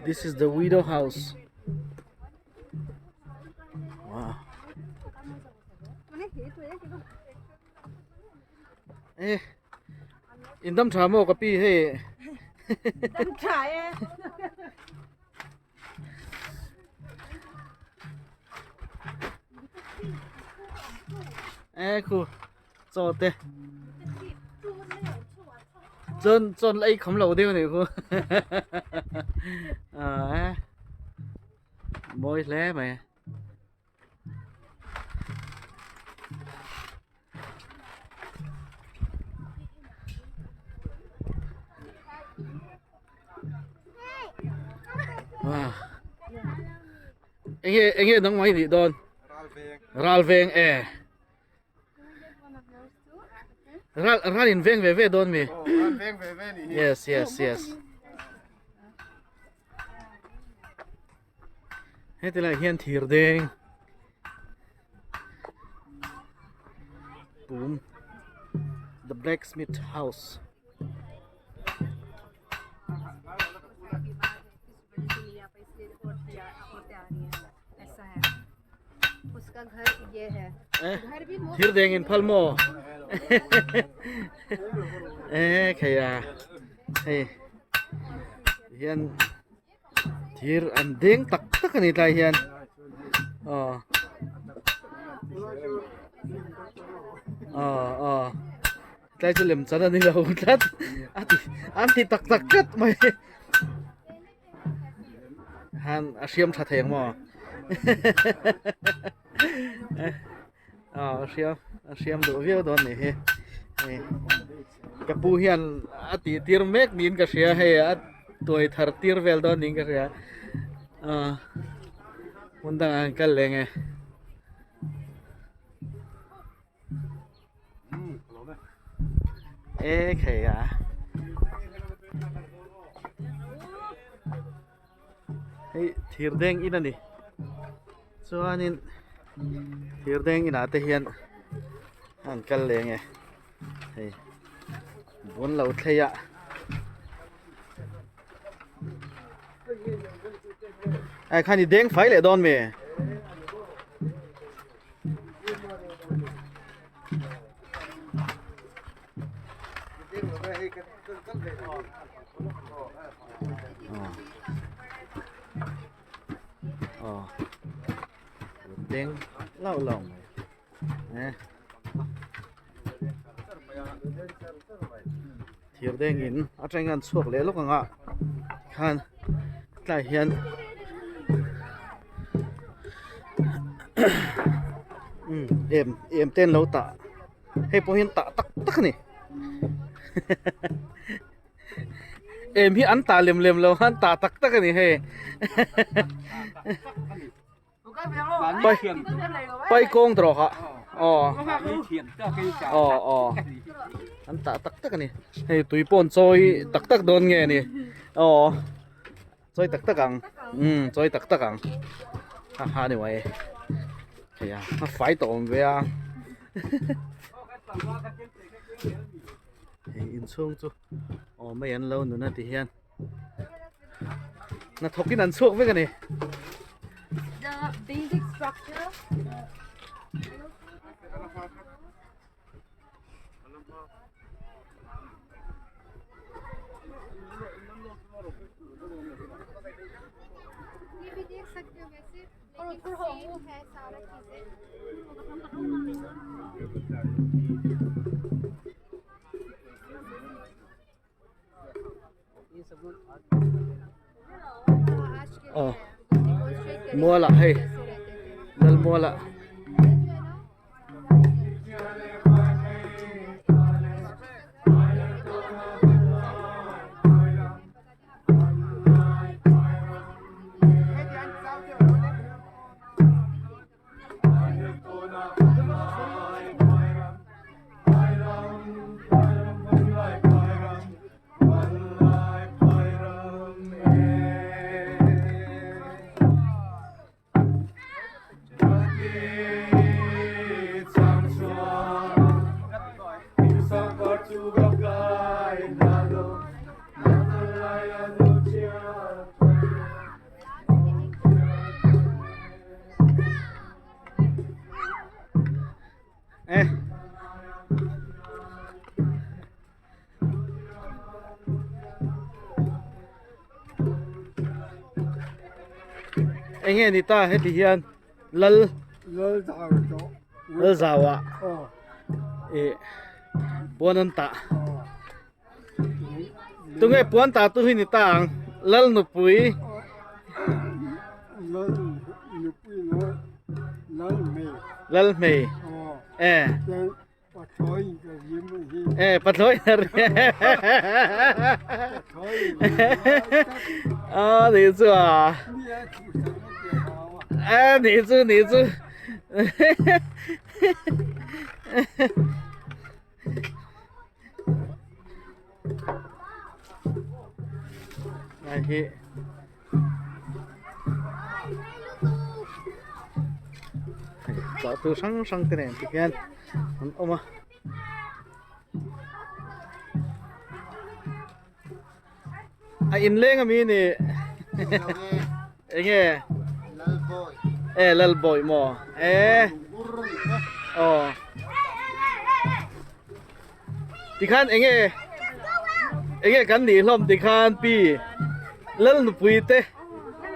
This is the widow house. Wow. Eh. In dam tha maw ka pi hei. Dam tha e. Eh khu chaw te chuan chuan la ei kham lo deuh anih khu ah mawi hle mai. Wow. Enge enge dang mai nih dawn? Ral veng e. Ral ral in veng ve ve dawn mi. Oh, ral veng ve ve ni. Yes, yes, yes. Heti lai hian thir deng pum the blacksmith house. Thir deng in phal maw e khei a hei hian thir an deng tak tak a ni tlai hian aw aw aw tlai chu lem chan a ni lo tlat a ti an ti tak tak tlat mai. Han a hriam tha thei ang maw a hriam a hriam duh viau dawn nih hi hei ka pu hian a tih tir mek niin ka hria hei a tuai thar tir vel dawn niin ka hria ah hmun dangah an kal leng e. E khei a hei thir deng in a ni chuanin thir deng inah te hian an kal leng e hei bun lo thlei a ai khan i deng fai leh dawn mi. Deng lau lau mai eh thir deng in atang an chhuak leh lawk anga khan tlai hian umm em em te an lo tah hei pawh hi an tah tak tak a ni em hi an tah lem lem lo a an tah tak tak a ni hei pai pai kawng tawh kha aw aw aw an tah tak tak a ni hei tui pawh an chawi tak tak dawn nge ni aw. Chawi tak tak ang umm chawi tak tak ang ha ha ni mai hei a a fai tawh awm ve a hei inchhung chu aw mai an lo nun a ti hian hnathawk in an chhuak vek a ni. The basic structure. Aw mual ah hei lal mual ah. Enge ni ta heti hian lal Lal zau tawh. Lal zau ah Aw. Ih puan an tah. Aw. Tunge puan tah tu hi ni ta ang lal nupui. Lal nupui leh lal hmei. Lal hmei. Aw. E. Pathlawi ka rim a hi. E pathlawi na rim. Pathlawi A ni chu a. Mi a thu sang a ti hau a. A ni chu ni chu. Ai hi. Chawh tur hrang hrang te nen tikhian an awm a. A inleng ami ni enge e Lalbawi maw e aw Tikhan enge enge kan nih hlawm tikhan pi lal nupui te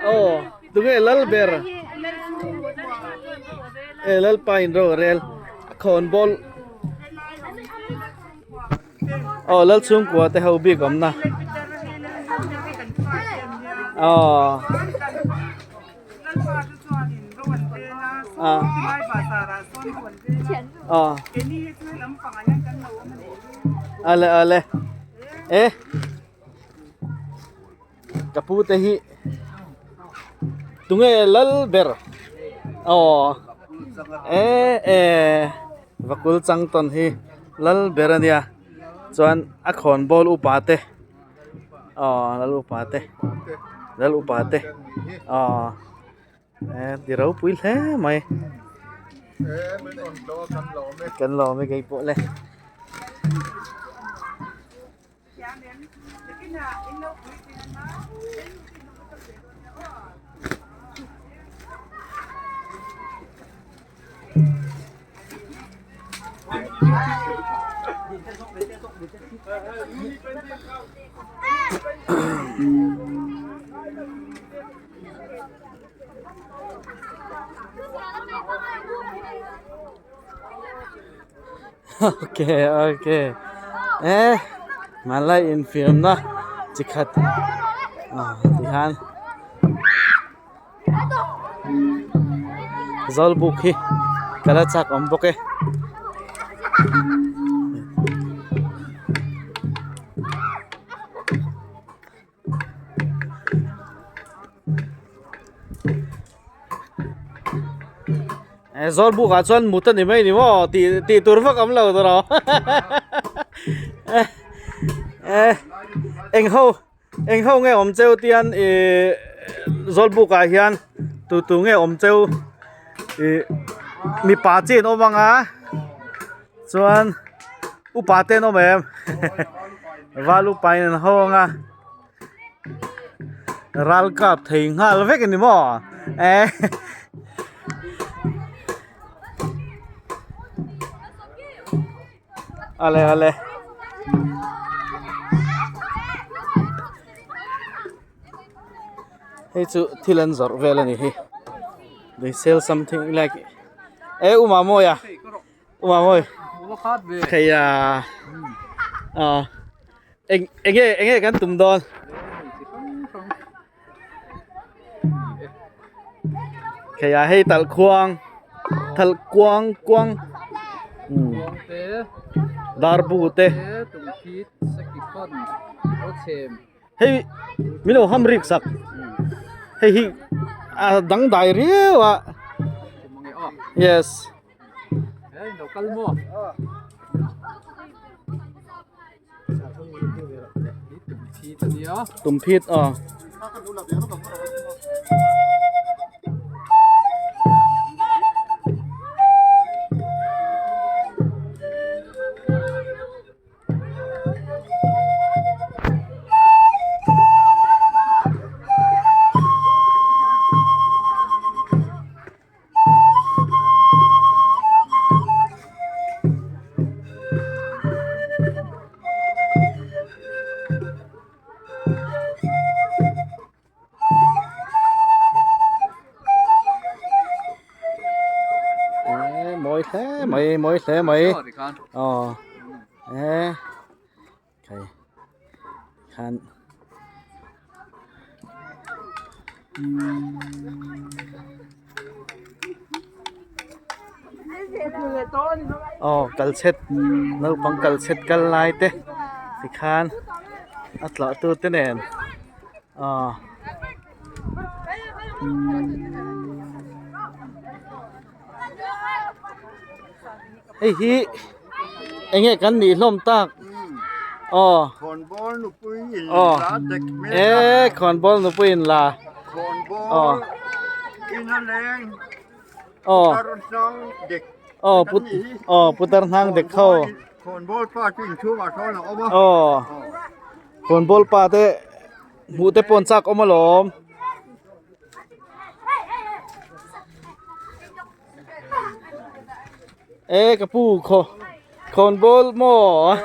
aw tunge lal ber e lalpa in ro rel a khawn ball aw lal chhungkua te ho bik awm na aw. Aw ale ale e ka pu te hi tunge lal ber aw e e vakul chang tawn hi lal ber ania chuan a khawnbawl upa te. Aw lal upa te lal upa te aw e ti ropui hle mai kan lawm e keipawh le. Okay okay eh hmanlai infiamna chi khat ah tihian. Zawlbuk hi ka la chak awm bawk e. Zawlbuk ah chuan mut a ni mai ni maw tih tih tur vak awm lo tawh eng ho. Eng ho nge awm cheu tian ihh zawlbuk ah hian tu tu nge awm cheu ihh mipa chi an awm ang a chuan upa te an awm em val upa in an ho ang a ral kap thei nghal vek a ni maw eh. Ale ale. Hei chu thil an zawrh vel a ni hi. They sell something like e uma mawi a uma mawi hei a a eng enge enge kan tum dawn. Hei ah hei talh khuang talh kuang kuang darbu te hei min lo ham rik sak hei hi a dangdai riau a yes. Tumphit aw. mai mawi hle mai aw e khai khan aw kal chhet naupang kal chhet kal lai te tikhan a tlawh tu te nen aw. Hei hi eng nge kan nih hlawm tak aw Khawnbawl nupui in aw la dek hmel e khawnbawl nupui in la khawnbawl in a leng aw putar hnang dek aw put aw putar hnang dek ho khawnbawl pa chu inchhungah sawn a awm a aw khawnbawl pa te hmuh te pawh an chak awm alawm. E ka pu khaw khawnbawl maw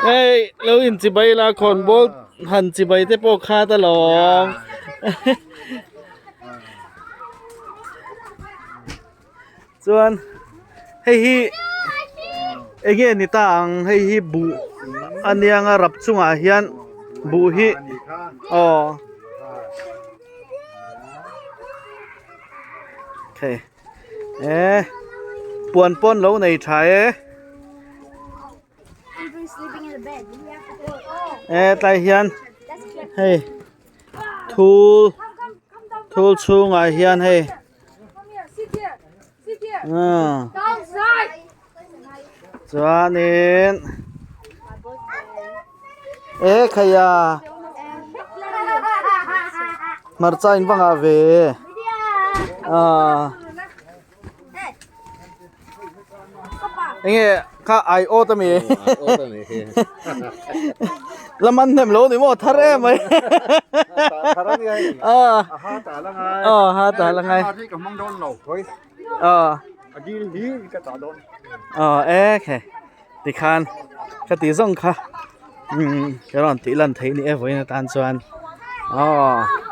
hei lo in chibai la khawnbawl han chibai te pawh khat alawm chuan hei hi eng nge ni ta ang hei hi buh a niang a rap chungah hian buh hi aw. Hei eh puan pawn lo nei tha e eh tlai hian hei thul thul chhungah hian hei ah chuanin eh khaia hmarcha in va ngah ve ah enge kha ai awt ami la man hnem lo ni maw thar em mai ah ah ha ta la ngai ah ah e khe tikhan ka ti zawng kha umm ka rawn tih lan theih ni e vawiin atan chuan aw.